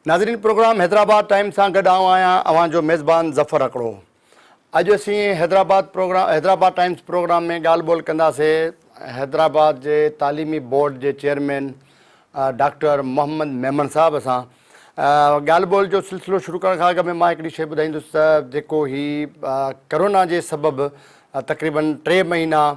ناظرين programme Hyderabad time سان گڏ آئون آهيان اوهان جو ميزبان ظفر هڪڙو. اڄ اسين Hyderabad programme Hyderabad Times programme ۾ ڳالهه ٻولهه ڪنداسي حيدرآباد جي تعليمي بورڊ جي چيئرمين ڊاڪٽر محمد ميمڻ صاحب سان. ڳالهه ٻولهه جو سلسلو شروع ڪرڻ کان اڳ ۾ مان هڪڙي شيء ٻڌائيندس ته جيڪو هي ڪرونا جي سبب تقريبن 3 مهينا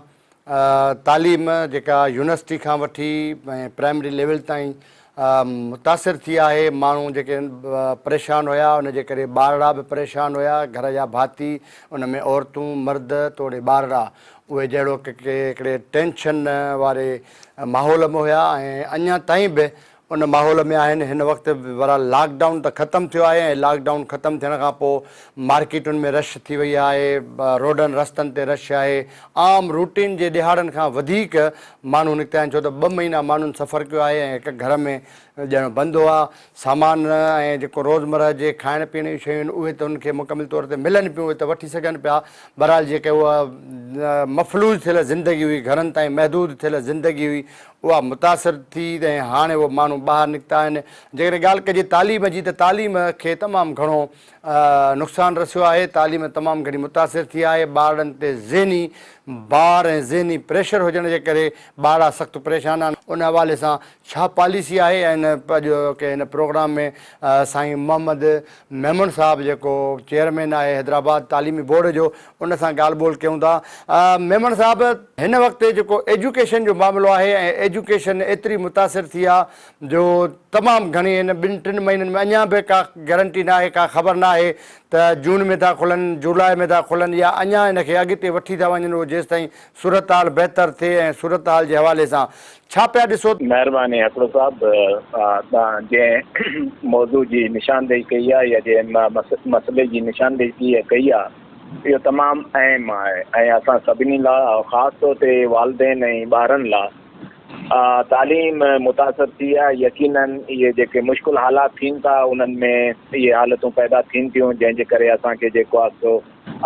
تعليم جيڪا يونيورسٽي کان وٺي ۽ پرائمري ليول تائين متاثر ٿي آهي، ماڻهو جيڪي پريشان هيا ان جي ڪري ٻارڙا به پريشان هيا، گهر جا ڀاتي ان ۾ عورتون مرد توڙي ٻارڙا اهي جهڙوڪ ڪي هڪڙي ٽينشن واري ماحول ۾ هيا ۽ اڃا تائين به ان ماحول ۾ آهن، هن وقت بهرحال لاڪ ڊائون ته ختم ٿيو آهي ۽ لاڪ ڊائون ختم ٿيڻ کان پوء مارڪيٽن ۾ رش ٿي وئي آهي، روڊن رستن تي رش آهي، عام روٽين جي ڏهاڙن کان وڌيڪ ماڻهو نڪتا آهن ڇو ته ٻه مهينا ماڻهن سفر ڪيو آهي ۽ هڪ گهر ۾ ڄڻ بند هئا، سامان ۽ جيڪو روزمرهه جي کائڻ پيئڻ جون شيون آهن اهي ته انهن کي مڪمل طور تي ملن پيون اهي ته وٺي سگهن پيا، بهرحال جيڪي اها مفلوج ٿيل زندگي هئي گهرن تائين محدود ٿيل زندگي هئي اها متاثر ٿي ۽ هاڻي اهي ماڻهو ٻاهر نڪتا آهن. جيڪڏهن ڳالهه ڪجي تعليم جي ته تعليم کي تمام گهڻو نقصان رسيو آهي، تعليم تمام گهڻي متاثر ٿي آهي، ٻارڙن تي ذهني بار ۽ ذهني پريشر هجڻ جي ڪري ٻارڙا سخت پريشان آهن. ان حوالي سان ڇا پاليسي آهي ۽ اڄوڪي هن پروگرام ۾ سائين محمد ميمڻ صاحب جيڪو چيئرمين آهي حيدرآباد تعليمي بورڊ جو ان سان ڳالهه ٻولهه ڪيون ٿا. ميمڻ صاحب هن وقت جيڪو ايجوڪيشن جو معاملو آهي ۽ ايجوڪيشن ايتري متاثر ٿي آ جو تمام گهڻي هن ٻن ٽن مهينن ۾ اڃا به ڪا گرنٽي ناهي ڪا خبر ناهي ته جون ۾ ٿا کلن جولاء ۾ ٿا کلن يا اڃا ان کي اڳتي وٺي ٿا وڃن اهو جيستائين صورتحال بهتر ٿئي ۽ صورتحال جي حوالي سان ڇا پيا ڏسو؟ مهرباني هڪڙو صاحب توهان جنهن موضوع جي نشاندهي ڪئي آهي يا جنهن مسئلي جي نشاندهي ڪئي آهي اهو تمام اهم آهي ۽ اسان سڀني لاء خاص طور تي والدين ۽ ٻارن لاء تعليم متاثر ٿي آهي يقينن اهي جيڪي مشڪل حالات ٿين ٿا انهن ۾ اهي حالتون پيدا ٿين ٿيون جنهن جي ڪري اسان کي جيڪو آهي سو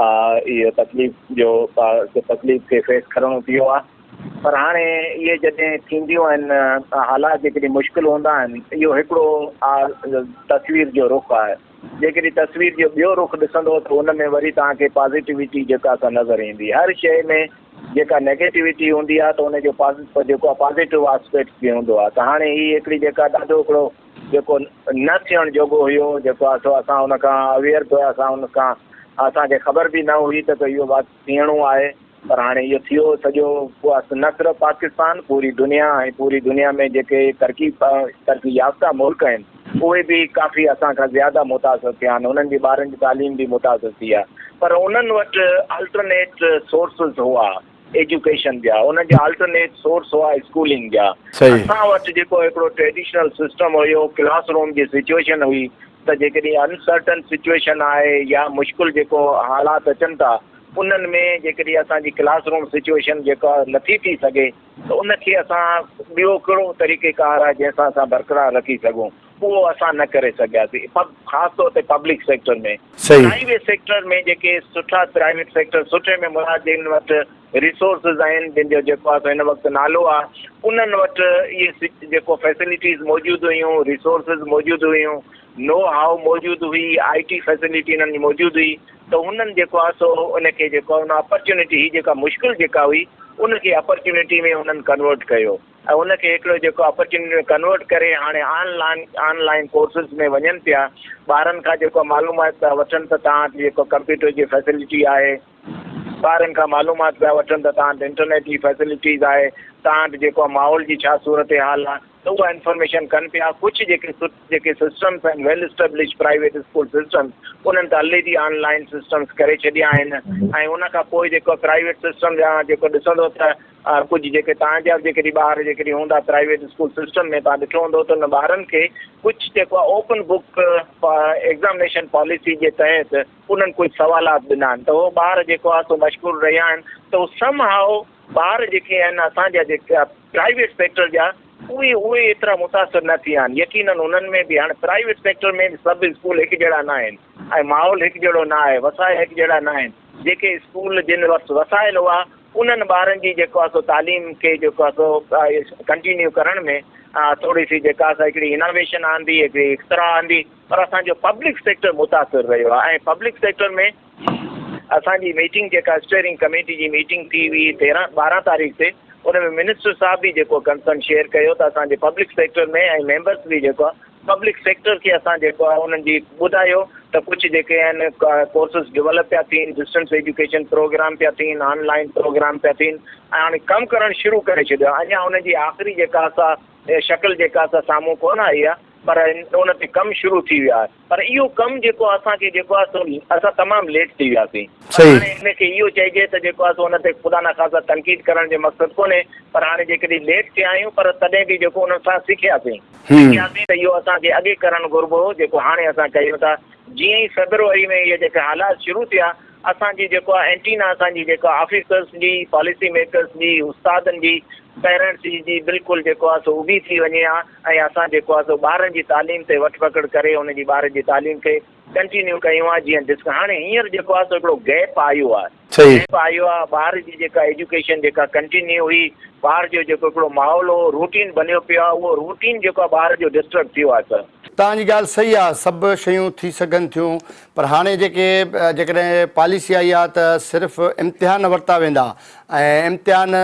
اهو تڪليف جو تڪليف کي فيس ڪرڻو پيو آهي پر هاڻي اهي جڏهن ٿينديون آهن حالات جيڪڏهن مشڪل هوندا آهن اهو هڪڙو تصوير جو رخ آهي جيڪڏهن تصوير جو ٻيو رخ ڏسندو ته ان ۾ وري توهان کي پازيٽيوٽي جيڪا سا نظر ايندي هر شيء ۾ جيڪا نيگيٽيوٽي هوندي آهي ته ان جو جيڪو آهي پازيٽو آسپيڪٽ به هوندو آهي ته هاڻي هي هڪڙي جيڪا ڏاڍو هڪڙو جيڪو نه ٿيڻ جوڳو هيو جيڪو آهي سو اسان ان کان اويئر به اسان ان کان اسان کي خبر به نه هئي ته اهو ٿيڻو آهي پر هاڻي اهو ٿيو سڄو نه صرف پاڪستان پوري دنيا ۽ پوري دنيا ۾ جيڪي ترقي ترقي يافته ملڪ آهن اهي به ڪافي اسان کان زياده متاثر ٿيا آهن انهن جي ٻارن جي تعليم به متاثر ٿي آهي پر انهن وٽ الٽرنيٽ سورسز هئا ايجوڪيشن جا انهن جا الٽرنيٽ سورس هئا اسڪولنگ جا اسان وٽ جيڪو هڪڙو ٽريڊيشنل سسٽم هيو ڪلاس روم جي سچويشن هئي ته جيڪڏهن انسرٽن سچويشن آهي يا مشڪل جيڪو حالات اچن ٿا انهن ۾ جيڪڏهن اسان جي ڪلاس روم سچويشن جيڪا نٿي ٿي سگهي ته ان کي اسان ٻيو ڪهڙو طريقي ڪار آهي جنهن سان اسان برقرار رکي سگهون اهو اسان نه ڪري سگهياسين خاص طور تي پبلڪ سيڪٽر ۾ پرائيويٽ سيڪٽر ۾ جيڪي سٺا پرائيويٽ سيڪٽر سٺي ۾ مراد جن وٽ ريسورسز آهن جن جو جيڪو آهي سو هن وقت نالو آهي انهن وٽ اهي جيڪو فيسلٽيز موجود هيون ريسورسز موجود هيون نو هائو موجود هئي آئي ٽي فيسلٽي انهن جي موجود هئي ته هنن جيڪو آهي سو ان کي جيڪو آهي ان اپرچونٽي هي جيڪا مشڪل جيڪا هئي ان کي اپرچونٽي ۾ انهن ڪنورٽ ڪيو ۽ ان کي هڪڙو جيڪو اپرچونٽي ۾ ڪنورٽ ڪري هاڻي on line on line courses ۾ وڃن پيا ٻارن کان جيڪو معلومات پيا وٺن ته توهان وٽ جيڪو ڪمپيوٽر جي فيسلٽي آهي ٻارن کان معلومات پيا وٺن ته توهان وٽ انٽرنيٽ جي فيسلٽيز آهي، توهان وٽ جيڪو آهي ماحول جي ڇا صورتحال آهي ته اها انفارميشن ڪن پيا. ڪجهه جيڪي جيڪي سسٽمز آهن ويل اسٽيبلش پرائيويٽ اسڪول سسٽمز انهن ته الريڊي آن لائن سسٽمز ڪري ڇڏيا آهن ۽ ان کان پوء جيڪو پرائيويٽ سسٽم جا جيڪو ڏسندو ته ڪجهه جيڪي توهان جا به جيڪڏهن ٻار جيڪڏهن هوندا پرائيويٽ اسڪول سسٽم ۾ توهان ڏٺو هوندو ته ان ٻارن کي ڪجهه جيڪو آهي اوپن بڪ ايگزامنيشن پاليسي جي تحت انهن ڪجهه سوالات ڏنا آهن ته اهو ٻار جيڪو آهي سو مشغول رهيا آهن ته هو سم هائو ٻار جيڪي آهن اسان جا جيڪا پرائيويٽ سيڪٽر جا اهي اهي ايترا متاثر نه ٿيا آهن يقينن انهن ۾ به هاڻي پرائيويٽ سيڪٽر ۾ به سڀ اسڪول هڪ جهڙا نه آهن ۽ ماحول هڪ جهڙو نه آهي وسائل هڪ جهڙا نه آهن جيڪي اسڪول جن وٽ وسائل هئا. انهن ٻارن جي جيڪو آهي سو تعليم کي جيڪو آهي سو ڪنٽينيو ڪرڻ ۾ ٿوري سي جيڪا سا هڪڙي انوويشن آندي، هڪڙي اختراع آندي، پر اسان جو پبلڪ سيڪٽر متاثر رهيو آهي ۽ پبلڪ سيڪٽر ۾ اسان جي ميٽنگ جيڪا اسٽيئرنگ ڪميٽي جي ميٽنگ ٿي هئي تيرهن ٻارهن تاريخ تي، ان ۾ منسٽر صاحب به جيڪو ڪنسرن شيئر ڪيو ته اسان جي پبلڪ سيڪٽر ۾ ۽ ميمبرس به جيڪو آهي پبلڪ سيڪٽر کي اسان جيڪو آهي انهن جي ٻڌايو ته ڪجهه جيڪي آهن ڪورسز ڊولپ پيا ٿين، ڊسٽنس ايجوڪيشن پروگرام پيا ٿين، آن لائن پروگرام پيا ٿين ۽ هاڻي ڪم ڪرڻ شروع ڪري ڇڏيو آهي. اڃا ان جي آخري جيڪا سا شڪل جيڪا سا سامهون ڪونه آئي آهي پر ان تي ڪم شروع ٿي ويو آهي پر اهو ڪم جيڪو اسان کي جيڪو آهي سو اسان تمام ليٽ ٿي وياسين. پر هاڻي ان کي اهو چئجي ته جيڪو آهي سو ان تي خدا نخواسته تنقيد ڪرڻ جو مقصد ڪونهي پر هاڻي جيڪڏهن ليٽ ٿيا آهيون پر تڏهن به جيڪو انهن سان سکياسين. سکياسين ته اهو اسان کي اڳي ڪرڻ گهربو هو جيڪو هاڻي اسان ڪيون ٿا. جيئن ئي فيبروري ۾ اهي جيڪي حالات شروع ٿيا اسان جي جيڪو آهي اينٽينا اسان جي جيڪا آفيسرس جي، پاليسي ميڪرس جي، استادن جي، پيرنٽس جي جي بلڪل جيڪو آهي سو اڀي ٿي وڃي ها ۽ اسان جيڪو آهي سو ٻارن جي تعليم تي وٺ پڪڙ ڪري ان جي ٻارن جي تعليم کي ڪنٽينيو ڪيون ها جيئن ڊسڪ هاڻي هينئر جيڪو آهي سو هڪڙو گيپ آيو آهي. گيپ آيو آهي ٻار جي جيڪا ايجوڪيشن جيڪا ڪنٽينيو هئي ٻار جو جيڪو هڪڙو ماحول هو روٽين بنيو پيو آهي اهو روٽين جيڪو آهي ٻار جو ڊسٽرب ٿيو آهي سر. توهان جي ڳالهه صحيح آهي سڀ شيون ٿي سگهن ٿيون پر هاڻي جيڪي جيڪڏهن پاليسي آئي آهي ته صرف امتحان ورتا ويندا ۽ امتحان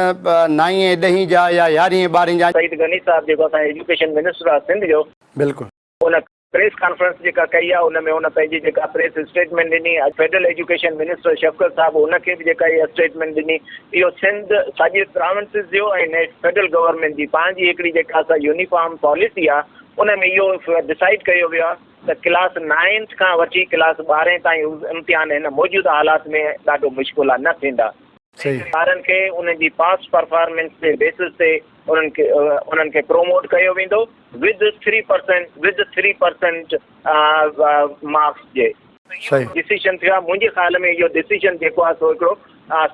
نائين ۽ ڏهين جا يا يارهين ۽ ٻارهين جا. سعيد غني صاحب جيڪو اسان جو ايجوڪيشن منسٽر آهي سنڌ جو. بلڪل. ان پريس ڪانفرنس جيڪا ڪئي آهي ان ۾ هن پنهنجي جيڪا پريس اسٽيٽمينٽ ڏني اڄ فيڊرل ايجوڪيشن منسٽر شفقت صاحب ان کي به جيڪا اها اسٽيٽمينٽ ڏني اهو سنڌ سڄي پراونسز جو ۽ نيٽ فيڊرل گورنمينٽ جي پنهنجي هڪڙي جيڪا سا يونيفارم پاليسي آهي ان ۾ اهو ڊسائيڊ ڪيو ويو آهي ته ڪلاس نائنٿ کان وٺي ڪلاس ٻارهين تائين امتحان هن موجوده حالات ۾ ڏاڍو مشڪل آهي نه ٿيندا ٻارن کي انهن جي پاسٽ پرفارمنس جي بيسس تي انهن کي انهن کي پروموٽ ڪيو ويندو with three percent with three percent marks جي. ڊسيشن ٿيو آهي منهنجي خيال ۾ اهو ڊسيشن جيڪو آهي سو هڪڙو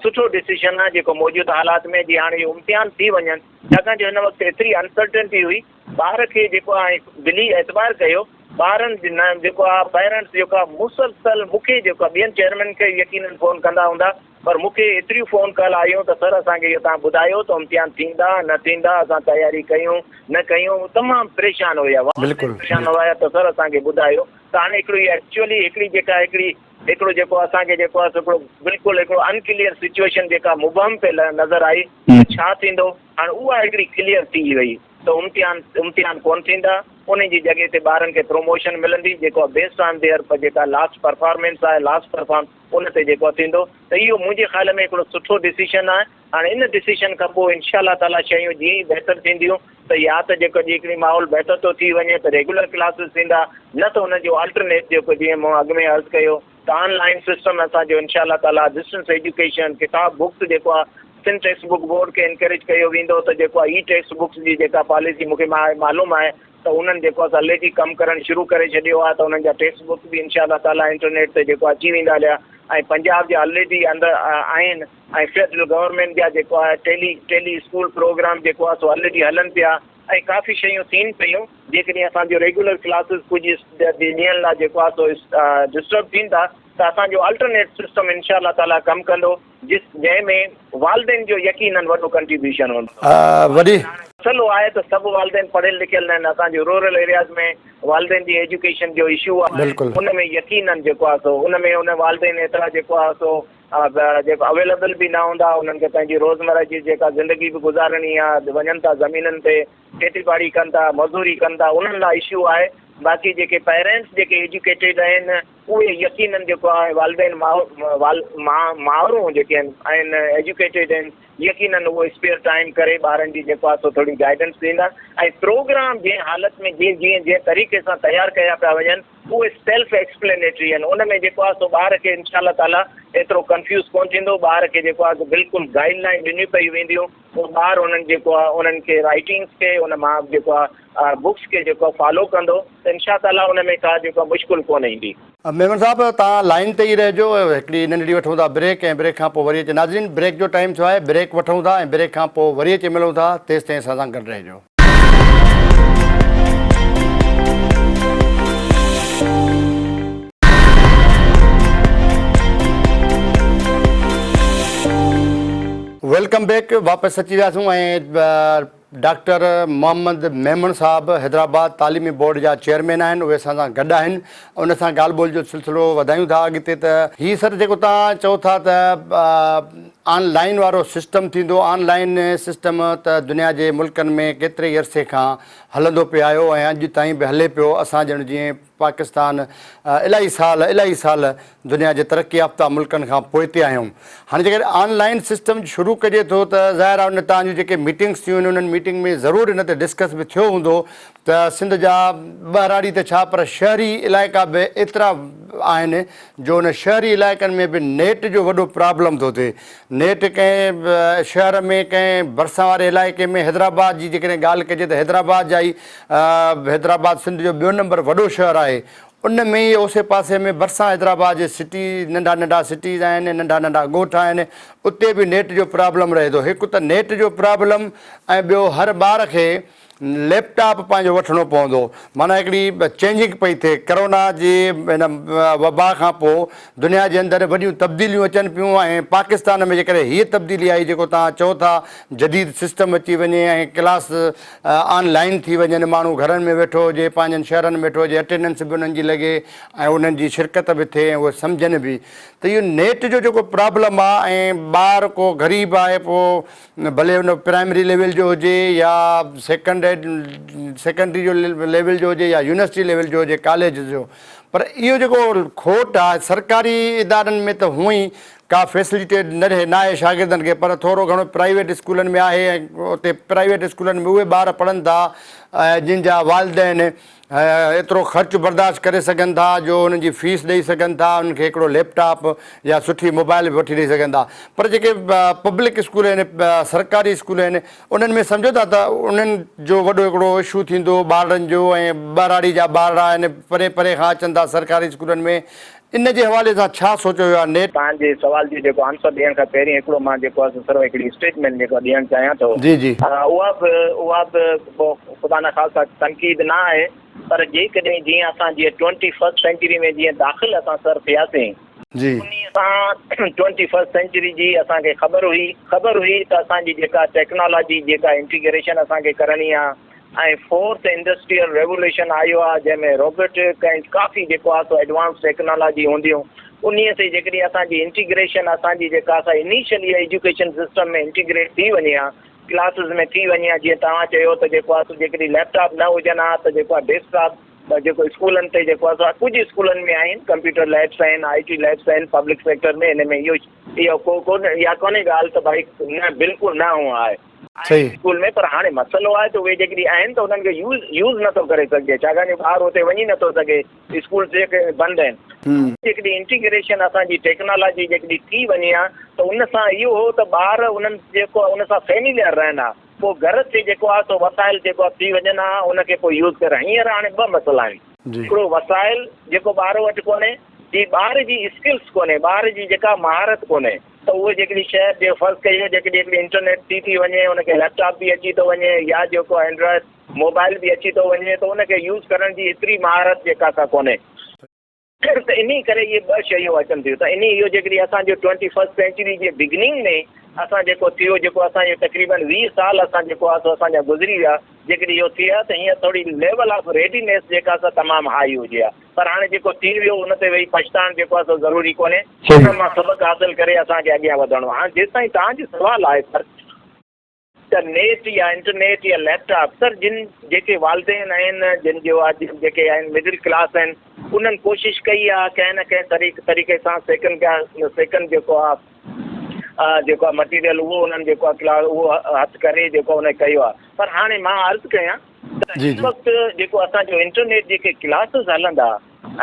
سٺو ڊسيشن آهي جيڪو موجوده حالات ۾ جي هاڻي اهو امتحان ٿي وڃن ڇاڪاڻ جو هن وقت ايتري انسرٽنٽي هئي ٻار کي جيڪو آهي دلي اعتبار ڪيو ٻارن جيڪو آهي پيرنٽس جيڪو آهي مسلسل مون کي جيڪو آهي ٻين چيئرمين کي يقينن فون ڪندا هوندا پر مون کي ايتريون فون ڪال آيون ته سر اسان کي اهو توهان ٻڌايو ته امتحان ٿيندا نه ٿيندا اسان تياري ڪيون نه ڪيون تمام پريشان هيا والدين پريشان هيا ته سر اسان کي ٻڌايو ته هاڻي هڪڙي ايڪچوئلي هڪڙي جيڪا هڪڙي هڪڙو جيڪو اسان کي جيڪو آهي هڪڙو بلڪل هڪڙو انڪليئر سچوئيشن جيڪا مبهم پئي نظر آئي ته ڇا ٿيندو هاڻي اها هڪڙي ڪليئر ٿي وئي ته امتحان امتحان ڪونه ٿيندا انهي جي جڳهه تي ٻارن کي پروموشن ملندي جيڪو بيسڊ آن their جيڪا لاسٽ پرفارمنس آهي لاسٽ پرفارم ان تي جيڪو ٿيندو ته اهو منهنجي خيال ۾ هڪڙو سٺو ڊسيشن آهي. هاڻي ان ڊسيشن کان پوء انشاء الله تعاليٰ شيون جيئن ئي بهتر ٿينديون ته يا ته جيڪو جيڪڏهن ماحول بهتر ٿو ٿي وڃي ته ريگيولر ڪلاسز ٿيندا نه ته ان جو آلٽرنيٽ جيڪو جيئن مون اڳ ۾ عرض ڪيو ته آن لائن سسٽم اسان جو انشاء الله تعاليٰ ڊسٽنس ايجوڪيشن ڪتاب بڪس جيڪو آهي سنڌ ٽيڪسٽ بڪ بورڊ کي انڪريج ڪيو ويندو ته جيڪو آهي اي ٽيڪسٽ بڪس جي جيڪا پاليسي مون کي معلوم آهي ته انهن جيڪو آهي سو الريڊي ڪم ڪرڻ شروع ڪري ڇڏيو آهي ته انهن جا ٽيڪسٽ بڪس به انشاء الله تعالٰي انٽرنيٽ تي جيڪو اچي ويندا هليا ۽ پنجاب جا الريڊي اندر آهن ۽ فيڊرل گورنمينٽ جا جيڪو آهي ٽيلي ٽيلي اسڪول پروگرام جيڪو آهي سو الريڊي هلن پيا ۽ ڪافي شيون ٿين پيون جيڪڏهن اسان جو ريگيولر ڪلاسز ڪجهه ڏينهن لاء جيڪو آهي سو ڊسٽرب ٿين ٿا ته اسان جو الٽرنيٽ سسٽم انشاء الله تعالٰي ڪم ڪندو جس جنهن ۾ والدين جو يقينن وڏو ڪنٽريبيوشن هوندو. وڏي. مسئلو آهي ته سڀ والدين پڙهيل لکيل ناهن اسان جي رورل ايرياز ۾ والدين جي ايجوڪيشن جو اشو آهي ان ۾ يقينن جيڪو آهي سو ان ۾ ان والدين ايترا جيڪو آهي سو جيڪو اويليبل به نه هوندا انهن کي پنهنجي روزمره جي جيڪا زندگي به گذارڻي آهي وڃن ٿا زمينن تي کيتي ٻاڙي ڪن ٿا مزوري ڪن ٿا انهن لاء اشو آهي باقي جيڪي پيرنٽس جيڪي ايجوڪيٽيڊ آهن اهي يقينن جيڪو آهي والدين مائرون جيڪي آهن ايجوڪيٽيڊ آهن يقينن اهو اسپيئر ٽائيم ڪري ٻارن جي جيڪو آهي سو ٿوري گائيڊنس ڏيندا ۽ پروگرام جنهن حالت ۾ جيئن جيئن جنهن طريقي سان تيار ڪيا پيا وڃن اهي سيلف ايڪسپلينيٽري آهن ان ۾ جيڪو آهي سو ٻار کي انشاء الله تعاليٰ ايترو ڪنفيوز ڪونه ٿيندو ٻار کي جيڪو آهي سو بلڪل گائيڊ لائين ڏنيون پئي وينديون پوء ٻار انهن جيڪو آهي انهن کي رائيٽنگس کي ان مان جيڪو آهي بڪس کي جيڪو آهي فالو ڪندو ته انشاء تعاليٰ ان ۾ ڪا جيڪو آهي مشڪل ڪونه ايندي. ميمڻ صاحب توهان لائين تي ئي رهجو هڪڙي ننڍڙي وٺون ٿا بريڪ ۽ بريڪ کان پوء وري اچي ناظرين بريڪ جو ٽائيم ٿيو آهي بريڪ وٺون ٿا ۽ بريڪ کان پوء وري اچي ملون ٿا تيستائين اسان سان گڏ رهجو. Welcome back واپس اچي وياسون ۽ ڊاڪٽر محمد ميمڻ صاحب حيدرآباد تعليمي بورڊ جا چيئرمين آهن اهي اسان سان گڏ آهن ان سان ڳالهه ٻولهه جو سلسلو وڌايون ٿا اڳتي ته هي سر جيڪو توهان چئو ٿا ته آن لائين وارو سسٽم ٿيندو آن لائين سسٽم ته دنيا جي ملڪن ۾ ڪيتري ئي عرصي کان هلندو پئي آيو ۽ اڄ تائين به هلي پيو اسان ڄڻ جيئن پاڪستان الاهي سال الاهي سال دنيا جي ترقي يافته ملڪن کان پوئتي آهيون. هاڻي جيڪڏهن آن لائين سسٽم شروع ڪجي ٿو ته ظاهر آهي ان تان جون جيڪي ميٽنگس ٿيون آهن انهن ميٽنگ ۾ ضرور ان تي ڊسڪس به ٿيو هوندو ته سنڌ جا ٻهراڙي ته ڇا پر شهري علائقا به ايترا آهن جو ان شهري علائقن ۾ به نيٽ جو وڏو پرابلم ٿو ٿئي. نيٽ ڪنهن شهر ۾ ڪنهن ڀرسان واري علائقي ۾ حيدرآباد جي جيڪڏهن ڳالهه ڪجي ته حيدرآباد جا ئي حيدرآباد سنڌ جو ٻيو نمبر وڏو شهر آهي ان ۾ ئي اوسي پاسي ۾ ڀرسان حيدرآباد جي سٽي ننڍا ننڍا سٽيز آهن ننڍا ننڍا ڳوٺ آهن اتي به نيٽ جو پرابلم رهي ٿو هڪ ته نيٽ جو پرابلم ۽ ٻيو هر ٻار کي ليپ ٽاپ پنهنجو وٺڻو پوندو معنيٰ هڪڙي چينجنگ پئي ٿئي ڪرونا جي هن وبا کان پوء دنيا جي اندر وڏيون تبديليون اچن پيون ۽ پاڪستان ۾ جيڪڏهن هيء تبديلي آئي جيڪو توهان چئو ٿا جديد سسٽم اچي وڃي ۽ ڪلاس آن لائين ٿي وڃن ماڻهو گهرن ۾ ويٺو هجي پنهنجن شهرن ۾ ويٺو هجي اٽينڊنس به انهن جي لڳي ۽ انهن جي شرڪت به ٿئي ۽ اهي سمجهن به ته اهو نيٽ جو جيڪو پرابلم آهي ۽ ٻار ڪو غريب آهي پوء ڀلي ان پرائمري ليول جو هجي يا سيڪنڊ سيڪنڊري جو ليول جو هجي يا يونيورسٽي ليول جو هجي ڪاليج جو پر اهو جيڪو کوٽ آهي سرڪاري ادارن ۾ ته هونئن ئي ڪا فيسلٽيڊ نه رهي ناهي شاگردن کي پر ٿورو گهڻو پرائيويٽ اسڪولن ۾ آهي ۽ اتي پرائيويٽ اسڪولن ۾ اهي ٻار پڙهن ٿا جن جا والدين ايترو خرچ برداشت ڪري سگهن ٿا جو انهن جي فيس ڏئي سگهن ٿا انهن کي هڪڙو ليپ ٽاپ يا سٺي موبائل به وٺي ڏئي سگهن ٿا پر جيڪي پبلڪ اسڪول آهن سرڪاري اسڪول آهن انهن ۾ سمجهو ٿا ته انهن جو وڏو هڪڙو اشو ٿيندو ٻارڙن جو ۽ ٻهراڙي جا ٻارڙا آهن پري پري کان اچن ٿا سرڪاري اسڪولن ۾ ان جي حوالي سان ڇا سوچيو ويو آهي نيٽ. توهان جي سوال جي جيڪو آنسر ڏيڻ کان پهرين هڪڙو مان جيڪو آهي سو صرف هڪڙي اسٽيٽمينٽ جيڪو ڏيڻ چاهيان ٿو. جي جي. اها به اها به خدا نخواسته تنقيد نه آهي پر جيڪڏهن جيئن اسان جيئن ٽوئنٽي فرسٽ سينچري ۾ جيئن داخل اسان سر ٿياسين جي. انهي سان ٽوئنٽي فرسٽ سينچري جي اسان کي خبر هئي خبر هئي ته اسان جي جيڪا ٽيڪنالاجي جيڪا انٽيگريشن اسان کي ڪرڻي آهي ۽ فورٿ انڊسٽريل ريوليوشن آيو آهي جنهن ۾ روبوٽڪ ۽ ڪافي جيڪو آهي سو ايڊوانس ٽيڪنالاجي هونديون انهي سي جيڪڏهن اسان جي انٽيگريشن اسان جي جيڪا سا انيشلي ايجوڪيشن سسٽم ۾ انٽيگريٽ ٿي وڃي ها ڪلاسز ۾ ٿي وڃي ها جيئن توهان چيو ته جيڪو آهي سو جيڪڏهن ليپ ٽاپ نه هجن ها ته جيڪو آهي ڊيسڪ ٽاپ جيڪو اسڪولن تي جيڪو آهي سو ڪجهه اسڪولن ۾ آهن ڪمپيوٽر ليبس آهن آء ٽي ليبس آهن پبلڪ سيڪٽر ۾ ان ۾ اهو اهو ڪو ڪو اها ڪونهي ڳالهه ته ڀائي نه بلڪل نه هو آهي صحيح. اسڪول ۾ پر هاڻي مسئلو آهي ته اهي جيڪڏهن آهن ته انهن کي يوز يوز نٿو ڪري سگهجي ڇاڪاڻ جو ٻار اتي وڃي نٿو سگهي اسڪول جيڪي بند آهن جيڪڏهن انٽيگريشن اسان جي ٽيڪنالاجي جيڪڏهن ٿي وڃي ها ته ان سان اهو هو ته ٻار انهن جيڪو ان سان فيميليئر رهن ها پوء گهر تي جيڪو آهي سو وسائل جيڪو آهي ٿي وڃن ها ان کي پوء يوز ڪري هينئر هاڻي ٻه مسئلا آهن هڪڙو وسائل جيڪو ٻار وٽ ڪونهي جي ٻار جي اسڪلس ڪونهي ٻار جي جيڪا مهارت ڪونهي ته اهو جيڪڏهن شيء جي فرض ڪيو جيڪڏهن هڪڙي انٽرنيٽ ٿي ٿي وڃي ان کي ليپ ٽاپ به اچي ٿو وڃي يا جيڪو اينڊرائيڊ موبائل به اچي ٿو وڃي ته ان کي يوز ڪرڻ جي ايتري مهارت جيڪا سا ڪونهي ته انهي ڪري اهي ٻه شيون اچن ٿيون ته انهي اهو جيڪڏهن اسان جو ٽوئنٽي فرسٽ سينچري جي بگننگ ۾ اسان جيڪو ٿيو جيڪو اسان جو تقريبن 20 سال اسان جيڪو آهي سو اسان جا گذري ويا جيڪڏهن اهو ٿئي ها ته هينئر ٿوري ليول آف ريڊينيس جيڪا سا تمام هائي هجي ها پر هاڻي جيڪو ٿي ويو ان تي ويهي پڇتائڻ جيڪو آهي سو ضروري ڪونهي. ان مان سبق حاصل ڪري اسان کي اڳيان وڌڻو آهي. هاڻي جيستائين توهان جو سوال آهي سر ته نيٽ يا انٽرنيٽ يا ليپ ٽاپ سر جن جيڪي والدين آهن جن جو آهي جيڪي آهن مڊل ڪلاس آهن انهن ڪوشش ڪئي آهي ڪنهن نه ڪنهن طريقي سان سيڪنڊ سيڪنڊ جيڪو آهي جيڪو آهي مٽيريل اهو انهن جيڪو آهي ڪلاس اهو هٿ ڪري جيڪو انهن ڪيو آهي پر هاڻي مان عرض ڪيان ته هن وقت جيڪو اسان جو انٽرنيٽ جيڪي ڪلاسز هلندا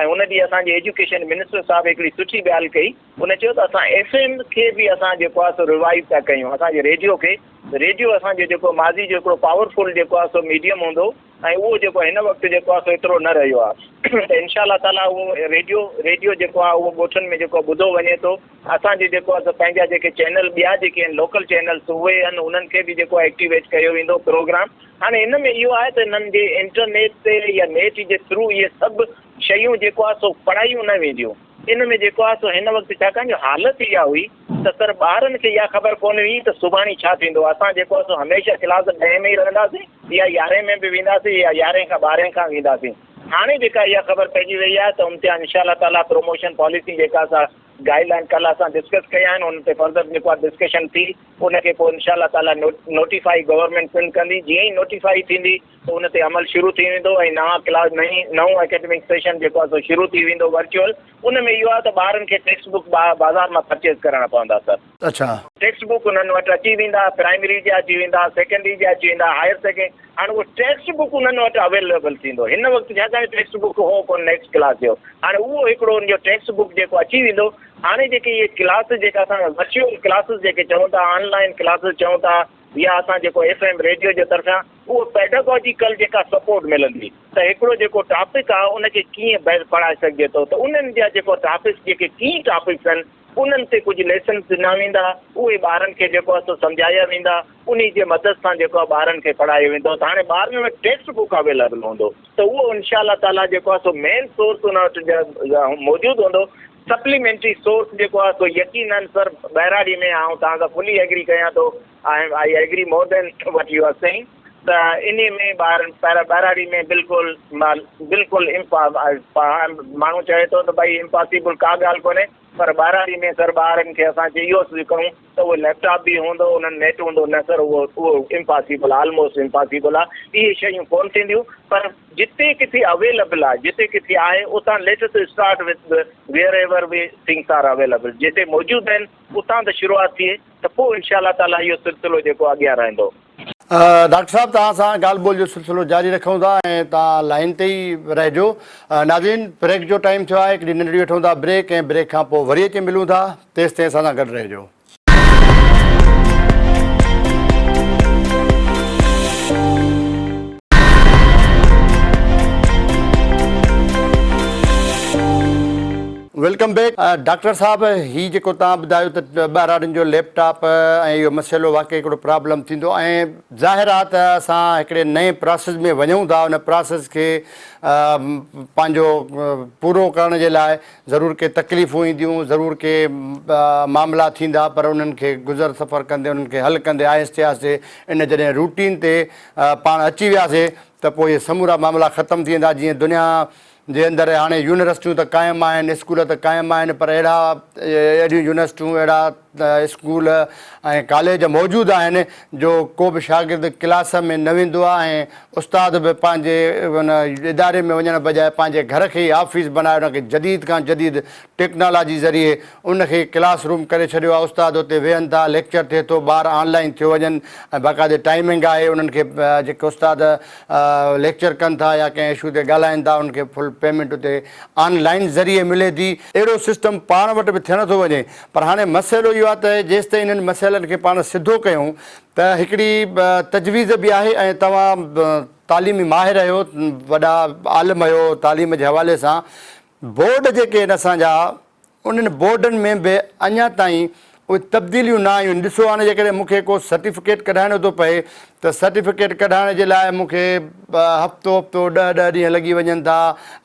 ۽ ان ڏينهن اسان جي ايجوڪيشن منسٽر صاحب هڪڙي سٺي ڳالهه ڪئي ان چيو ته اسان ايف ايم کي به اسان جيڪو آهي سو ريوائيو ٿا ڪيون اسان جي ريڊيو کي ريڊيو اسان جو جيڪو ماضي جو هڪڙو پاورفل جيڪو آهي سو ميڊيم هوندو ۽ اهو جيڪو هن وقت جيڪو آهي سو ايترو نه رهيو آهي ته انشاء الله تعاليٰ اهو ريڊيو ريڊيو جيڪو آهي اهو ڳوٺن ۾ جيڪو ٻڌو وڃي ٿو اسان جي جيڪو آهي سو پنهنجا جيڪي چينل ٻيا جيڪي آهن لوڪل چينلس اهي آهن انهن کي به جيڪو آهي ايڪٽيويٽ ڪيو ويندو پروگرام هاڻي ان ۾ اهو آهي ته انهن جي انٽرنيٽ تي يا نيٽ جي ٿرو اهي سڀ شيون جيڪو آهي سو پڙهايون نه وينديون ان ۾ جيڪو آهي سو هن وقت ڇاڪاڻ جو حالت اها هئي ته سر ٻارن کي اها خبر ڪونه هئي ته سڀاڻي ڇا ٿيندو اسان جيڪو آهي سو هميشه ڪلاس ڏهين ۾ ئي رهنداسين يا يارهين ۾ به وينداسين يا يارهين کان ٻارهين کان وينداسين هاڻي جيڪا اها خبر پئجي وئي آهي ته امتحان انشاء الله تعاليٰ پروموشن پاليسي جيڪا سا گائيڊ لائن ڪلهه اسان ڊسڪس ڪيا آهن ان تي فردر جيڪو آهي ڊسڪشن ٿي ان کي پوء انشاء الله تعاليٰ نوٽيفائي گورنمينٽ پڻ ڪندي جيئن ئي نوٽيفائي ٿيندي ته ان تي عمل شروع ٿي ويندو ۽ نوان ڪلاس نئين نئون اڪيڊمڪ سيشن جيڪو آهي سو شروع ٿي ويندو ورچوئل ان ۾ اهو آهي ته ٻارن کي ٽيڪسٽ بڪ بازار مان پرچيز ڪرڻا پوندا سر. اڇا. ٽيڪسٽ بڪ انهن وٽ اچي ويندا پرائمري جا اچي ويندا سيڪنڊري جا اچي ويندا هائر سيڪنڊ هاڻي اهو ٽيڪسٽ بڪ انهن وٽ اويليبل ٿيندو هن وقت ڇاڪاڻ ٽيڪسٽ بڪ هو ڪونه نيڪسٽ ڪلاس جو هاڻي اهو هڪڙو ان جو ٽيڪسٽ بڪ جيڪو اچي ويندو هاڻي جيڪي اهي ڪلاسز جيڪا اسان ورچوئل ڪلاسز جيڪي چئون ٿا آن لائن ڪلاسز چئون ٿا يا اسان جيڪو ايف ايم ريڊيو جي طرفان اهو پيڊاگاجيڪل جيڪا سپورٽ ملندي ته هڪڙو جيڪو ٽاپڪ آهي ان کي ڪيئن پڙهائي سگهجي ٿو ته انهن جا جيڪو ٽاپڪس جيڪي ڪي ٽاپڪس آهن انهن تي ڪجهه ليسنس ڏنا ويندا اهي ٻارن کي جيڪو آهي سو سمجهايا ويندا انهي جي مدد سان جيڪو آهي ٻارن کي پڙهايو ويندو ته هاڻي ٻارن وٽ ٽيڪسٽ بڪ اويليبل هوندو ته اهو انشاء الله تعاليٰ جيڪو آهي سو مين سورس ان وٽ موجود هوندو سپليمينٽري سورس جيڪو آهي سو يقينن سر ٻهراڙي ۾ آئون توهان سان فلي ايگري ڪيان ٿو I agree more than what you are saying ته انهي ۾ ٻارن ٻهراڙي ۾ بلڪل بلڪل ماڻهو چوي ٿو ته ڀائي امپاسيبل ڪا ڳالهه ڪونهي پر ٻهراڙي ۾ سر ٻارن کي اسان چي اهو ڪرون ته اهو ليپ ٽاپ به هوندو انهن نيٽ هوندو نه سر اهو اهو امپاسيبل آلموسٽ امپاسيبل آهي اهي شيون ڪونه ٿينديون پر جتي ڪٿي اويليبل آهي جتي ڪٿي آهي اتان let us start with wherever we things are available جتي موجود آهن اتان ته شروعات ٿئي ته پوء انشاء الله تعاليٰ اهو سلسلو جيڪو اڳيان رهندو. ڊاڪٽر صاحب توهان سان ڳالهه ٻولهه جو سلسلو جاري رکون ٿا ۽ توهان لائين تي ئي رهجو. ناظرين بريڪ جو ٽائيم ٿيو آهي هڪڙي ننڍڙي وٺون ٿا بريڪ ۽ بريڪ کان پوء وري اچي ملون ٿا تيستائين اسان سان گڏ رهجو. Welcome back doctor صاحب هي جيڪو توهان ٻڌايو ته ٻهراڙين جو ليپ ٽاپ ۽ اهو مسئلو واقعي هڪڙو پرابلم ٿيندو ۽ ظاهر آ ته اسان هڪڙي نئين پراسيس ۾ وڃون ٿا ان پراسيس کي پنهنجو پورو ڪرڻ جي لاء ضرور ڪي تڪليفون اينديون ضرور ڪي معاملا ٿيندا پر انهن کي گذر سفر ڪندي انهن کي حل ڪندي آهستي آهستي ان جڏهن روٽين تي پاڻ اچي وياسي ته پوء اهي سمورا معاملا ختم ٿي ويندا جيئن دنيا جي اندر هاڻي يونيورسٽيون ته قائم آهن، اسڪول ته قائم آهن پر اهڙا اهڙيون يونيورسٽيون اهڙا اسڪول ۽ ڪاليج موجود آهن جو ڪو به شاگرد ڪلاس ۾ نه ويندو آهي ۽ استاد به پنهنجي ان اداري ۾ وڃڻ بجاء پنهنجي گهر کي ئي آفيس بنائي ان کي جديد کان جديد ٽيڪنالاجي ذريعي ان کي ڪلاس روم ڪري ڇڏيو آهي استاد اتي ويهن ٿا ليڪچر ٿئي ٿو ٻار آن لائين ٿيو وڃن ۽ باقاعدي ٽائمنگ آهي انهن کي جيڪي استاد ليڪچر ڪن ٿا يا ڪنهن اشو تي ڳالهائن ٿا انهن کي فل پيمينٽ اتي آن لائين ذريعي ملي ٿي. اهڙو سسٽم پاڻ وٽ به ٿيڻ ٿو وڃي پر هاڻي مسئلو اهو آهي ته جيستائين انهن مسئلن کي پاڻ سڌو ڪيون ته هڪڙي تجويز به آهي ۽ توهان تعليمي ماهر آهيو وڏا عالم آهيو تعليم جي حوالي سان بورڊ جيڪي آهن اسان جا انهن بورڊن ۾ به اڃا تائين اهي تبديليون نه آيون آهن. ڏسو هاڻي جيڪڏهن مون کي ڪو سرٽيفڪيٽ ڪڍائڻو ٿو پئي ته سرٽيفڪيٽ ڪڍائڻ جي لاء مون کي هفتو هفتو ڏهه ڏهه ڏينهن لڳي وڃن ٿا.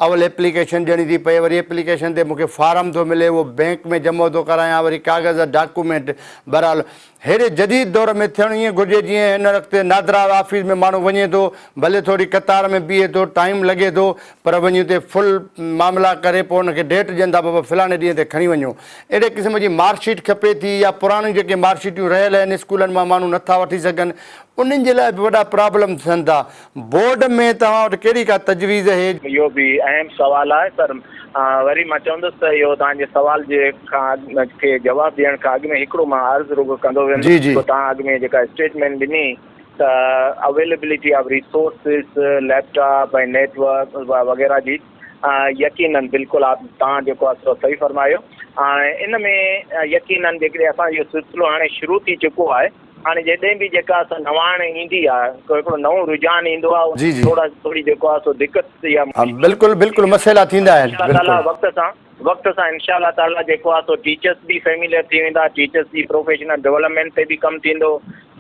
اول ايپليڪيشن ڏيڻي ٿي پئي وري ايپليڪيشن تي مون کي فارم ٿو ملي اهو بئنڪ ۾ جمع ٿو ڪرايان وري ڪاغذ ڊاڪومينٽ بهرحال ههڙي جديد دور ۾ ٿيڻ ائين گهرجي جيئن هن وقت نادرا آفيس ۾ ماڻهو وڃي ٿو ڀلي ٿوري قطار ۾ بيهي ٿو ٽائيم لڳي ٿو پر وڃي اتي فل معاملا ڪري پوء ان کي ڊيٽ ڏين ٿا بابا فلاڻي ڏينهن تي کڻي وڃو اهڙي قسم جي مارڪ شيٽ کپي ٿي يا پراڻيون جيڪي مارڪ شيٽيون رهيل آهن اسڪولن مان ماڻهو نٿا وٺي سگهن انهن جي لاء به وڏا پرابلم ٿين ٿا بورڊ ۾ توهان وٽ ڪهڙي ڪا تجويز اهي؟ اهو به اهم سوال آهي پر وري مان چوندس ته اهو توهان جي سوال جي کان کي جواب ڏيڻ کان اڳ ۾ هڪڙو مان عرض رڳو ڪندو ويندس جي جي. جو توهان اڳ ۾ جيڪا اسٽيٽمينٽ ڏني ته availability of resources laptop ۽ network وغيره جي يقينن بلڪل آپ توهان جيڪو آهي سو صحيح فرمايو ۽ ان ۾ يقينن جيڪڏهن اسان اهو سلسلو هاڻي شروع ٿي چڪو آهي هاڻي جڏهن به جيڪا اسان نواڻ ايندي آهي ڪو هڪڙو نئون رجحان ايندو آهي جي جي ٿورا ٿوري جيڪو آهي سو دقت يا ها بلڪل بلڪل مسئلا ٿيندا آهن انشاء الله بلڪل وقت سان وقت سان انشاء الله تعاليٰ جيڪو آهي سو ٽيچرس به فيميليئر ٿي ويندا، ٽيچرس جي پروفيشنل ڊولپمينٽ تي به ڪم ٿيندو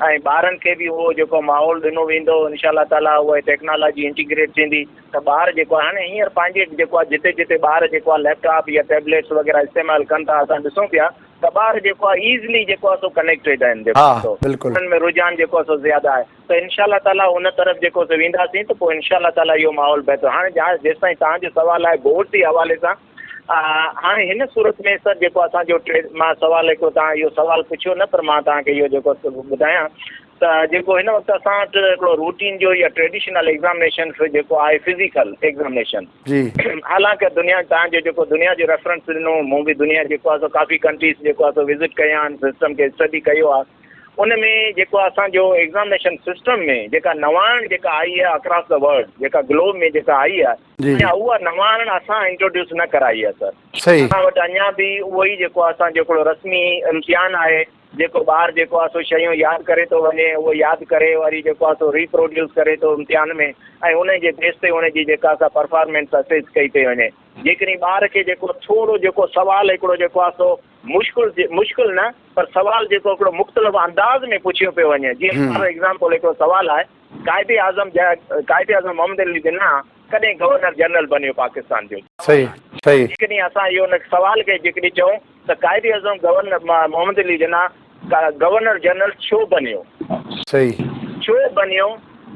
۽ ٻارن کي به اهو جيڪو ماحول ڏنو ويندو انشاء الله تعاليٰ اها ٽيڪنالاجي انٽيگريٽ ٿيندي ته ٻار جيڪو آهي هاڻي هينئر پنهنجي جيڪو آهي جتي جتي ٻار جيڪو آهي ليپ ٽاپ يا ٽيبليٽس وغيره استعمال ڪن ٿا اسان ڏسون پيا ته ٻار جيڪو آهي ايزلي جيڪو آهي سو ڪنيڪٽيڊ آهن جيڪو آهي سو انهن ۾ رجحان جيڪو آهي سو زياده آهي ته انشاء الله تعاليٰ ان طرف جيڪو سو وينداسين ته پوء انشاء الله تعاليٰ اهو ماحول بهتر هاڻي جيستائين توهان جو سوال آهي بورڊ جي حوالي سان هاڻي هن صورت ۾ سر جيڪو اسان جو ٽي مان سوال هڪڙو توهان اهو سوال پڇيو نه پر مان توهان کي اهو جيڪو ٻڌايان ته جيڪو هن وقت اسان وٽ هڪڙو روٽين جو يا ٽريڊيشنل ايگزامنيشن جيڪو آهي فزيڪل ايگزامنيشن جي حالانڪه دنيا توهان جو جيڪو دنيا جو ريفرنس ڏنو مون به دنيا جيڪو آهي سو ڪافي ڪنٽريز جيڪو آهي سو وزٽ ڪيا آهن سسٽم کي اسٽڊي ڪيو آهي ان ۾ جيڪو اسان جو ايگزامنيشن سسٽم ۾ جيڪا نواڻ جيڪا آئي آهي اڪراس the world جيڪا گلوب ۾ جيڪا آئي آهي جي اڃا اها نواڻ اسان انٽروڊيوس نه ڪرائي آهي سر صحيح اسان وٽ اڃا به اهو ئي جيڪو اسان جو هڪڙو رسمي امتحان آهي جيڪو ٻار جيڪو آهي سو شيون ياد ڪري ٿو وڃي اهو ياد ڪري وري جيڪو آهي سو ريپروڊيوس ڪري ٿو امتحان ۾ ۽ ان جي بيس تي ان جي جيڪا سا پرفارمنس اسيس ڪئي پئي وڃي جيڪڏهن ٻار کي جيڪو ٿورو جيڪو سوال هڪڙو جيڪو آهي سو مشڪل مشڪل نه پر سوال جيڪو هڪڙو مختلف انداز ۾ پڇيو پيو وڃي جيئن فار ايگزامپل هڪڙو سوال آهي قائد اعظم قائد اعظم محمد علي جناح ڪڏهن گورنر جنرل بنيو پاڪستان جو؟ صحيح صحيح. جيڪڏهن اسان اهو ان سوال کي جيڪڏهن چئون ته Quaid Azam governor Muhammad Ali Jinnah governor general ڇو بنيو؟ صحيح. ڇو بنيو؟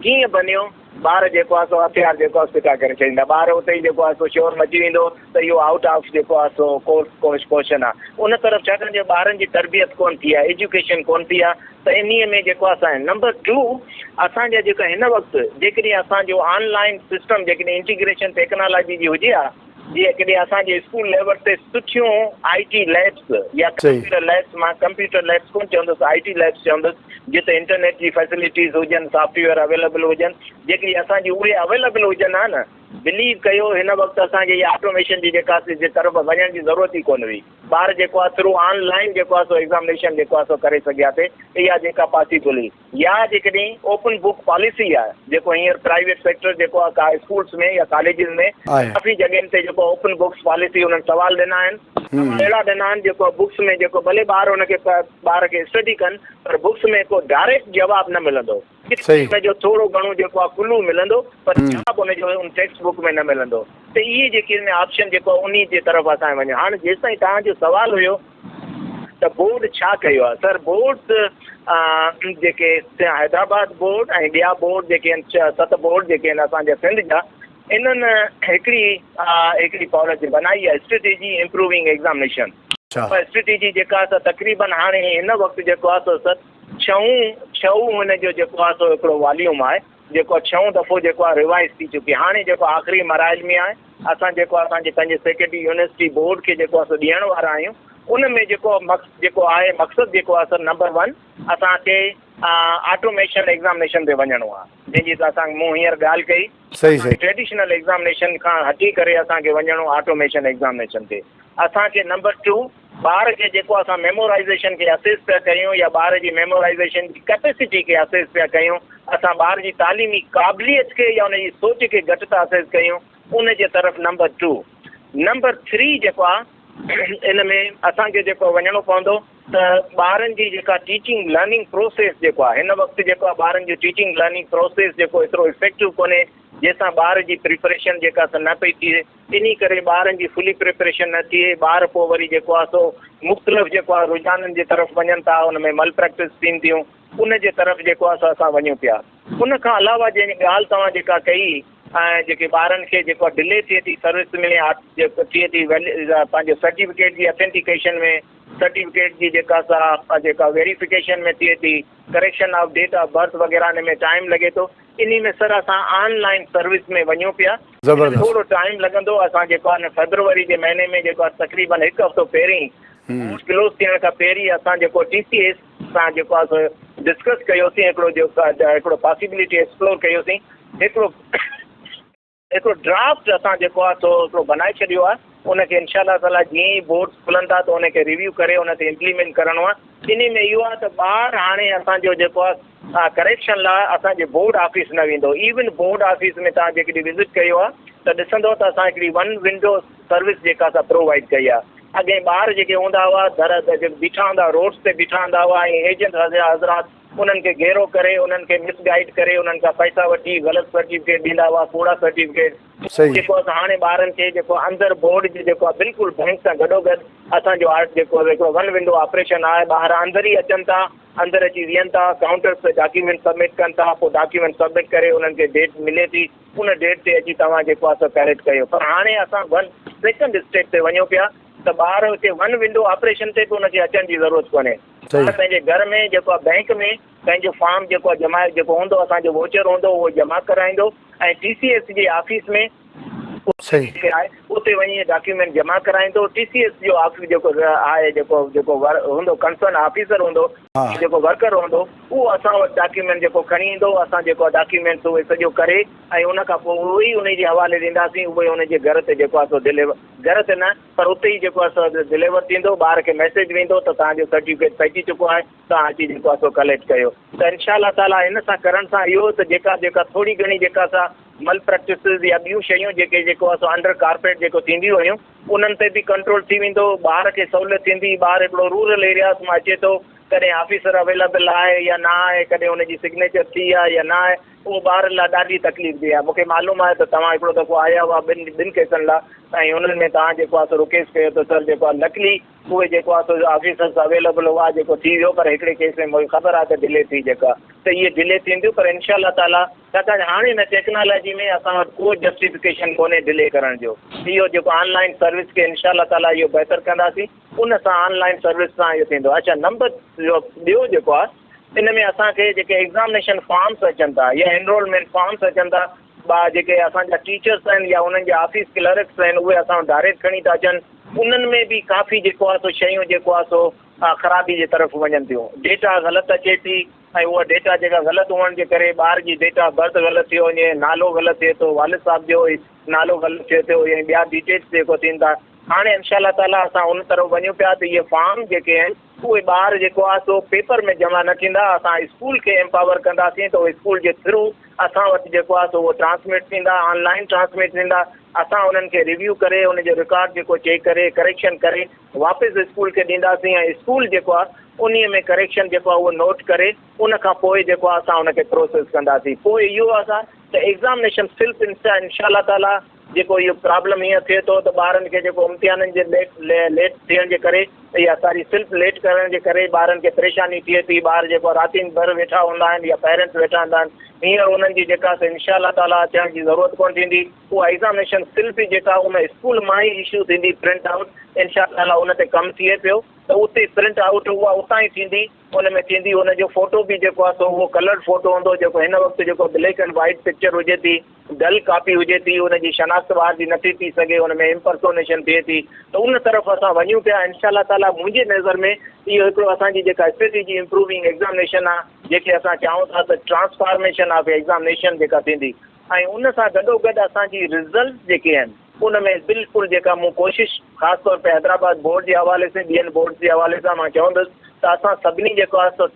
ڪيئن بنيو؟ ٻار جيڪو آهي سو هٿيار جيڪو آهي ڦٽا ڪري ڇڏيندا. ٻار اتي ئي جيڪو آهي سو شور مچي ويندو ته اهو آئوٽ آف جيڪو آهي سو ڪورس ڪوش ڪوشن آهي. ان طرف ڇاڪاڻ جو ٻارن جي تربيت ڪونه ٿي آهي، ايجوڪيشن ڪونه ٿي آهي ته انهيء ۾ جيڪو آهي سو نمبر ٽو اسان جا جيڪا هن وقت جيڪڏهن اسان جو آن لائين سسٽم جيڪڏهن انٽيگريشن ٽيڪنالاجي جي هجي ها جيڪڏهن اسان جي اسڪول ليول تي سٺيون آء ٽي ليبس يا ڪمپيوٽر ليبس مان ڪمپيوٽر ليبس ڪونه چوندس آء ٽي ليبس چوندس جتي انٽرنيٽ جي فيسلٽيز هجن سافٽ ويئر اويليبل هجن جيڪڏهن اسان جي اهي اويليبل هجن ها نه بليو ڪيو هن وقت اسان کي اها آٽوميشن جي جيڪا جي طرف وڃڻ جي ضرورت ئي ڪونه هئي ٻار جيڪو آهي ٿرو آن لائين جيڪو آهي سو ايگزامنيشن جيڪو آهي سو ڪري سگهيا ٿي اها جيڪا پاسيبل هئي يا جيڪڏهن اوپن بڪ پاليسي آهي جيڪو هينئر پرائيويٽ سيڪٽر جيڪو آهي ڪا اسڪولس ۾ يا ڪاليجز ۾ آهي. ڪافي جڳهين تي جيڪو اوپن بڪس پاليسي انهن سوال ڏنا آهن سوال اهڙا ڏنا آهن جيڪو بڪس ۾ جيڪو ڀلي ٻار ان کي ٻار کي اسٽڊي ڪن پر بڪس ۾ ڪو ڊائريڪٽ جواب نه ملندو صحيح. ان جو ٿورو گهڻو جيڪو آهي ڪلو ملندو پر جواب ان جو ان ٽيڪسٽ بڪ ۾ نه ملندو ته اهي جيڪي ان ۾ آپشن جيڪو آهي انهي جي طرف اسان وڃون هاڻي جيستائين توهان جو سوال هيو ته بورڊ ڇا ڪيو آهي سر بورڊ جيڪي حيدرآباد بورڊ ۽ ٻيا بورڊ جيڪي آهن ڇهه ست بورڊ جيڪي آهن اسان جا سنڌ جا انهن هڪڙي هڪڙي پاليسي بنائي آهي اسٽريٽجي امپروونگ ايگزامنيشن اسٽريٽجي جيڪا سا تقريبن هاڻي هن وقت جيڪو آهي سو سر ڇهون ڇهون هن جو جيڪو آهي سو هڪڙو واليوم آهي جيڪو ڇهون دفعو جيڪو آهي ريوائز ٿي چڪي هاڻي جيڪو آخري مراحل ۾ آهي اسان جيڪو آهي اسان جي پنهنجي سيڪريٽري يونيورسٽي بورڊ کي جيڪو آهي سو ڏيڻ وارا آهيون ان ۾ جيڪو جيڪو آهي مقصد جيڪو آهي سر نمبر ون اسان کي آٽوميشن ايگزامنيشن تي وڃڻو آهي جنهن جي اسان مون هينئر ڳالهه ڪئي صحيح صحيح. ٽريڊيشنل ايگزامنيشن کان هٽي ڪري اسان کي وڃڻو آٽوميشن ايگزامنيشن تي اسان کي نمبر ٽو ٻار کي جيڪو اسان ميمورائيزيشن کي اسيس پيا ڪيون يا ٻار جي ميمورائيزيشن جي ڪيپيسٽي کي اسيس پيا ڪيون اسان ٻار جي تعليمي قابليت کي يا ان جي سوچ کي گهٽ ٿا اسيس ڪيون ان جي طرف نمبر ٽو نمبر ٿري جيڪو آهي ان ۾ اسان کي جيڪو وڃڻو پوندو ته ٻارن جي جيڪا ٽيچنگ لرننگ پروسيس جيڪو آهي هن وقت جيڪو آهي ٻارن جو ٽيچنگ لرننگ پروسيس جيڪو ايترو افيڪٽو ڪونهي جنهن سان ٻار جي پريپريشن جيڪا سا نه پئي ٿئي انهي ڪري ٻارن جي فلي پريپريشن نه ٿئي ٻار پوء وري جيڪو آهي سو مختلف جيڪو آهي رجحانن جي طرف وڃن ٿا ان ۾ مل پريڪٽس ٿين ٿيون ان جي طرف جيڪو آهي سو اسان وڃون پيا ان کان علاوه جنهن ڳالهه توهان جيڪا ڪئي ۽ جيڪي ٻارن کي جيڪو ڊلي ٿئي ٿي سروس ۾ ٿئي ٿي پنهنجو سرٽيفڪيٽ جي اٿينٽيڪيشن ۾ سرٽيفڪيٽ جي جيڪا سا جيڪا ويريفڪيشن ۾ ٿئي ٿي correction of date of birth وغيره ان ۾ ٽائيم لڳي ٿو انهي ۾ سر اسان آن لائين سروس ۾ وڃون پيا زبردست ٿورو ٽائيم لڳندو اسان جيڪو آهي نه فيبروري جي مهيني ۾ جيڪو آهي تقريبن هڪ هفتو پهرين ڪلوز ٿيڻ کان پهرين اسان جيڪو ٽي سي ايس سان جيڪو آهي سو ڊسڪس ڪيوسين هڪڙو جيڪو هڪڙو پاسيبلٽي ايڪسپلور ڪيوسين هڪڙو هڪڙو ڊرافٽ اسان جيڪو آهي سو هڪڙو بنائي ڇڏيو آهي ان کي انشاء الله تعالٰي جيئن ئي بورڊس کلن ٿا ته ان کي ريويو ڪري ان تي امپليمينٽ ڪرڻو آهي انهي ۾ اهو آهي ته ٻار هاڻي اسان جو جيڪو آهي ڪريڪشن لاء اسان جي بورڊ آفيس نه ويندو ايون بورڊ آفيس ۾ توهان جيڪڏهن وزٽ ڪيو آهي ته ڏسندو ته اسان هڪڙي ون ونڊو سروس جيڪا سا پرووائيڊ ڪئي آهي. اڳئين ٻار جيڪي هوندا هئا در جيڪي بيٺا هوندا هئا روڊس تي بيٺا هوندا هئا ۽ ايجنٽ حضرات انهن کي گهيرو ڪري انهن کي مس گائيڊ ڪري انهن کان پئسا وٺي غلط سرٽيفڪيٽ ڏيندا هئا ڪوڙا سرٽيفڪيٽ جيڪو آهي هاڻي ٻارن کي جيڪو اندر بورڊ جي جيڪو آهي بلڪل بئنڪ سان گڏو گڏ اسان جو آرٽ جيڪو آهي هڪڙو ون ونڊو آپريشن آهي ٻار اندر ئي اچن ٿا اندر اچي ويهن ٿا ڪائونٽرس تي ڊاڪيومينٽ سبمٽ ڪن ٿا پوء ڊاڪيومينٽ سبمٽ ڪري انهن کي ڊيٽ ملي ٿي ان ڊيٽ تي اچي توهان جيڪو آهي سو ڪريڪٽ ڪيو پر هاڻي اسان ون سيڪنڊ اسٽيپ تي وڃون پيا ته ٻار اتي ون ونڊو آپريشن تي به ان کي اچڻ جي ضرورت ڪونهي ٻار پنهنجي گهر ۾ جيڪو آهي بئنڪ ۾ پنهنجو فارم جيڪو آهي جمع جيڪو هوندو اسان جو ووچر هوندو اهو جمع ڪرائيندو ۽ ٽي سي ايس جي آفيس ۾ صحيح آهي اتي وڃي ڊاڪيومينٽ جمع ڪرائيندو ٽي سي ايس جو آفيس جيڪو آهي جيڪو جيڪو هوندو ڪنسرن آفيسر هوندو جيڪو ورڪر هوندو اهو اسان وٽ ڊاڪيومينٽ جيڪو کڻي ايندو اسان جيڪو ڊاڪيومينٽس اهي سڄو ڪري ۽ ان کان پوء اهو ئي ان جي حوالي ڏينداسين اهي ان جي گهر تي جيڪو آهي سو ڊليور گهر تي نه پر اتي ئي جيڪو آهي سو ڊليور ٿيندو ٻار کي ميسيج ويندو ته توهان جو سرٽيفڪيٽ پهچي چڪو آهي توهان اچي جيڪو آهي سو ڪليڪٽ ڪيو ته انشاء الله تعاليٰ ان سان ڪرڻ سان اهو ته جيڪا جيڪا ٿوري گهڻي جيڪا سا مل پريڪٽسز يا ٻيون شيون جيڪي جيڪو آهي سو انڊر ڪارپيٽ جيڪو ٿينديون هيون انهن تي به ڪنٽرول ٿي ويندو، ٻار کي سهولت ٿيندي، ٻار هڪڙو رورل ايرياز مان اچي ٿو، ڪڏهن آفيسر اويليبل آهي يا نه آهي، ڪڏهن ان جي سگنيچر ٿي آهي يا نه آهي، اهو ٻار لاء ڏاڍي تڪليف the آهي، مون کي معلوم آهي ته توهان هڪڙو دفعو آيا هئا ٻن ٻن ڪيسن لاء ۽ انهن ۾ توهان جيڪو آهي سو رڪيسٽ ڪيو ته سر جيڪو آهي لڪلي اهي جيڪو آهي سو آفيسرس اويليبل هئا جيڪو ٿي ويو پر هڪڙي ڪيس ۾ مون کي خبر آهي ته ڊلي ٿي جيڪا ته اهي ڊلي ٿينديون پر انشاء الله تعاليٰ ڇاڪاڻ هاڻي هن ٽيڪنالاجي ۾ اسان وٽ ڪو جسٽيفڪيشن ڪونهي ڊلي ڪرڻ جو اهو جيڪو آن لائين سروس کي انشاء الله تعاليٰ اهو بهتر ڪنداسين ان سان آن لائين سروس سان اهو ٿيندو اڇا نمبر ٻيو جيڪو آهي ان ۾ اسان کي جيڪي ايگزامنيشن فارمس اچن ٿا يا انرولمينٽ فارمس اچن ٿا با جيڪي اسان جا ٽيچرس آهن يا انهن جا آفيس ڪلرڪس آهن اهي اسان وٽ ڊائريڪٽ کڻي ٿا اچن انهن ۾ به ڪافي جيڪو آهي سو شيون جيڪو آهي سو خرابي جي طرف وڃن ٿيون ڊيٽا غلط اچي ٿي ۽ اها ڊيٽا جيڪا غلط هئڻ جي ڪري ٻار جي ڊيٽ آف برٿ غلط ٿيو وڃي، نالو غلط ٿئي ٿو، والد صاحب جو نالو غلط ٿئي ٿو ۽ ٻيا ڊيٽيلز جيڪو ٿين ٿا. هاڻي انشاء الله تعاليٰ اسان ان طرف وڃون پيا ته اهي فارم جيڪي آهن اهي ٻار جيڪو آهي سو پيپر ۾ جمع نه ٿيندا، اسان اسڪول کي ايمپاور ڪنداسين ته اهي اسڪول جي ٿرو اسان وٽ جيڪو آهي سو اهو ٽرانسمٽ ٿيندا، آن لائين ٽرانسمٽ ٿيندا، اسان انهن کي ريويو ڪري ان جو رڪارڊ جيڪو چيڪ ڪري ڪريڪشن ڪري واپس اسڪول کي ڏينداسين ۽ اسڪول جيڪو آهي انهي ۾ ڪريڪشن جيڪو آهي اهو نوٽ ڪري ان کان پوء جيڪو آهي اسان ان کي پروسيس ڪنداسين پوء اهو اسان ته ايگزامنيشن سلپ انشاء الله تعالي جيڪو اهو پرابلم هيئن ٿئي ٿو ته ٻارن کي جيڪو امتحانن جي ليٽ ليٽ ٿيڻ جي ڪري يا ساري سلپ ليٽ ڪرڻ جي ڪري ٻارن کي پريشاني ٿئي ٿي ٻار جيڪو راتين ڀر ويٺا هوندا آهن يا پيرنٽس ويٺا هوندا آهن هينئر انهن جي جيڪا انشاء الله تعالي اچڻ جي ضرورت ڪونه ٿيندي اها ايگزامنيشن سلپ جيڪا ان اسڪول مان ئي اشو ٿيندي پرنٽ آئوٽ انشاء الله تعالي ان تي ڪم ٿئي پيو ته اتي پرنٽ آئوٽ اها اتان ئي ٿيندي ان ۾ ٿيندي ان جو فوٽو به جيڪو آهي سو اهو ڪلرڊ فوٽو هوندو جيڪو هن وقت جيڪو بليڪ اينڊ وائيٽ پڪچر هجي ٿي ڊل ڪاپي هجي ٿي ان جي شناخت ٻار جي نٿي ٿي سگهي ان ۾ امپرسونيشن ٿئي ٿي ته ان طرف اسان وڃون پيا انشاء الله تعالي منهنجي نظر ۾ اهو هڪڙو اسان جي جيڪا اسٽريٽجي امپروونگ ايگزامنيشن آهي جيڪي اسان چاهون ٿا ته ٽرانسفارميشن آف ايگزامنيشن جيڪا ٿيندي ۽ ان سان گڏوگڏ اسان جي رزلٽس جيڪي آهن ان ۾ بلڪل جيڪا مون ڪوشش خاص طور تي حيدرآباد بورڊ جي حوالي سان ٻين بورڊز جي حوالي سان مان چوندس ته اسان سڀني جيڪو آهي سو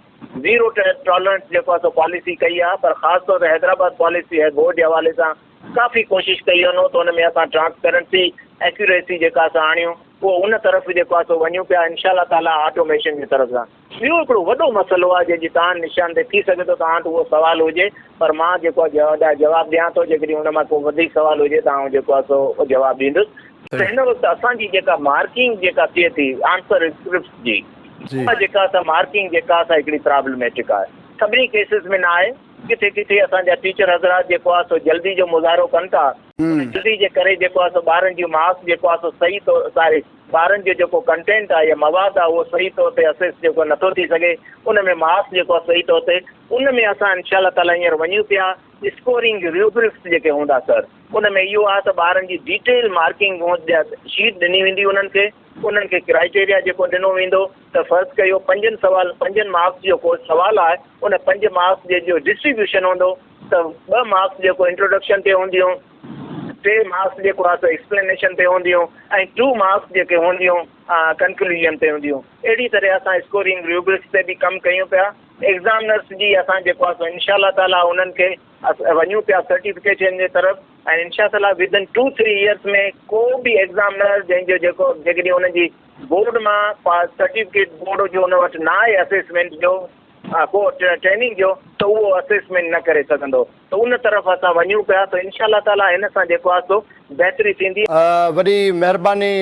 زيرو ٽالرنس جيڪو آهي سو پاليسي ڪئي آهي پر خاص طور تي حيدرآباد پاليسي بورڊ جي حوالي سان ڪافي ڪوشش ڪئي وڃو ته ان ۾ اسان ٽرانسپيرنسي ايڪيوريسي جيڪا اسان آڻيون اهو ان طرف جيڪو آهي سو وڃون پيا انشاء الله تعالي آٽوميشن جي طرف سان ٻيو هڪڙو وڏو مسئلو آهي جنهن جي توهان نشاندهي ٿي سگهي ٿو توهان وٽ اهو سوال هجي پر مان جيڪو آهي جواب ڏيان ٿو جيڪڏهن ان مان ڪو وڌيڪ سوال هجي ته آئون جيڪو آهي سو جواب ڏيندس ته هن وقت اسان جي جيڪا مارڪنگ جيڪا ٿئي ٿي آنسر اسڪرپٽس جي اها جيڪا سا مارڪنگ جيڪا سا هڪڙي پرابلميٽڪ آهي سڀني ڪيسز ۾ نه آهي ڪٿي ڪٿي اسان جا ٽيچر حضرات جيڪو آهي سو جلدي جو مظاهرو ڪن ٿا جلدي جي ڪري جيڪو آهي سو ٻارن جون مارڪس جيڪو آهي سو صحيح طور ساري ٻارن جو جيڪو ڪنٽينٽ آهي يا مواد آهي اهو صحيح طور تي اسيس جيڪو نٿو ٿي سگهي ان ۾ مارڪس جيڪو آهي صحيح طور تي ان ۾ اسان انشاء الله تعالي هينئر وڃون پيا اسڪورنگ ريوبرڪس جيڪي هوندا سر ان ۾ اهو آهي ته ٻارن جي ڊيٽيل مارڪنگ شيٽ ڏني ويندي انهن کي انهن کي ڪرائيٽيريا جيڪو ڏنو ويندو ته فرض ڪيو پنجن سوال پنجن مارڪس جو ڪو سوال آهي ان پنج مارڪس جي جو ڊسٽريبيوشن هوندو ته ٻه مارڪس جيڪو انٽروڊڪشن تي هونديون، ٽي مارڪس جيڪو آهي سو ايڪسپلينيشن تي هونديون ۽ ٽو مارڪس جيڪي هونديون ڪنڪلوزن تي هونديون. اهڙي طرح اسان اسڪورنگ ريوبرڪس تي به ڪم ڪيون پيا. ايگزامنرس جي اسان جيڪو آهي سو انشاء الله تعاليٰ انهن کي وڃون پيا سرٽيفڪيشن جي طرف ۽ انشاء الله ودن ٽو ٿري ايئرس ۾ ڪو به ايگزامنر جنهن جو جيڪو جيڪڏهن ان جي بورڊ مان سرٽيفڪيٽ بورڊ جو ان وٽ نه آهي اسيسمينٽ جو ڪو ٽريننگ جو ته اهو اسيسمينٽ نه ڪري سگهندو ته ان طرف اسان وڃون پيا ته انشاء الله تعالي هن سان جيڪو آهي سو بهتري ٿيندي. وڏي مهرباني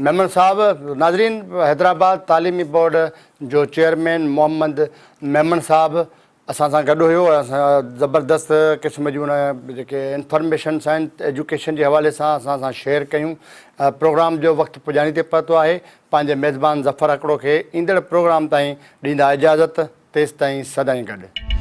ميمڻ صاحب. ناظرين حيدرآباد تعليمي بورڊ جو چيئرمين محمد ميمڻ صاحب اسان سان گڏ هيو ۽ اسان زبردست قسم جون ان جيڪي انفارميشنس آهن ايجوڪيشن جي حوالي سان اسان سان شيئر ڪيون. پروگرام جو وقت پڄاڻي تي پهتو آهي. پنهنجي ميزبان ظفر هڪڙو کي ايندڙ پروگرام تائين ڏيندا اجازت تيستائين سدائين گڏ.